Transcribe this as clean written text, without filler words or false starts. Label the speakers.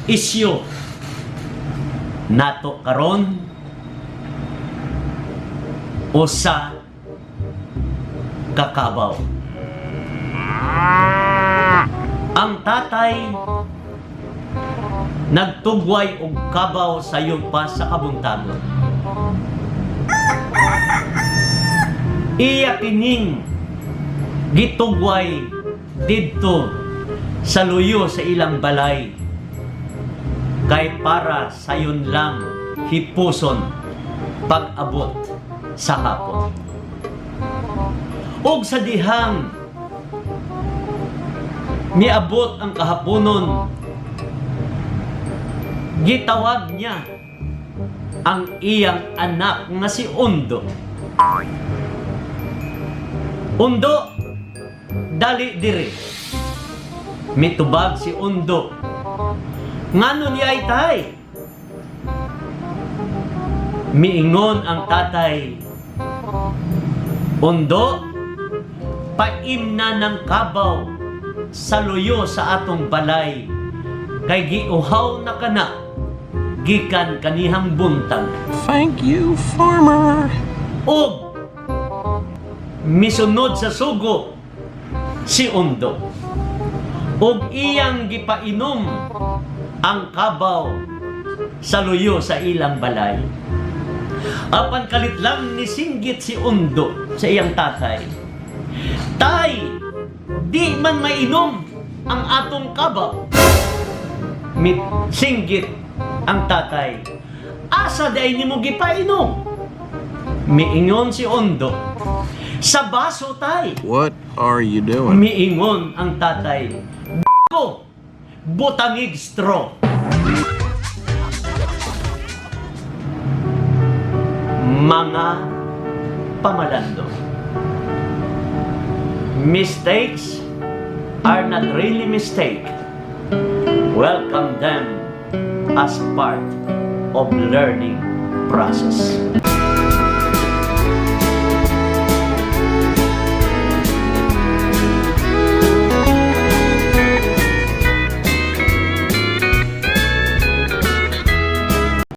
Speaker 1: Isyu nato karon, usa ka kabaw. Ang tatay nagtugway og kabaw sayo pa sa kabuntagon. Iya kining gitugway didto sa luyo sa ilang balay kay para sayon lang hipuson pag-abot sa hapon. Og sa dihang miabot ang kahaponon, gitawag niya ang iyang anak nga si Undo. "Undo, dali diri." Mitubag si Undo. "Ngano diay, Tay?" Miingon ang tatay, "Undo, paimna ng kabaw sa luyo sa atong balay kay giuhaw na kana gikan kanihang buntag."
Speaker 2: Thank you, farmer.
Speaker 1: Og misunod sa sugo si Undo. Og iyang gipainom ang kabaw sa luyo sa ilang balay. Apan kalit lang ni singgit si Undo sa iyang tatay. "Tay, di man mainom ang atong kabaw." Mit singgit ang tatay. "Asa diay nimo gipainom?" Miingon si Undo. "Sa baso, Tay."
Speaker 2: What are you doing?
Speaker 1: Miingon ang tatay. "Ko, butangig straw." Mga pamalando. Mistakes are not really mistake. Welcome them as part of learning process.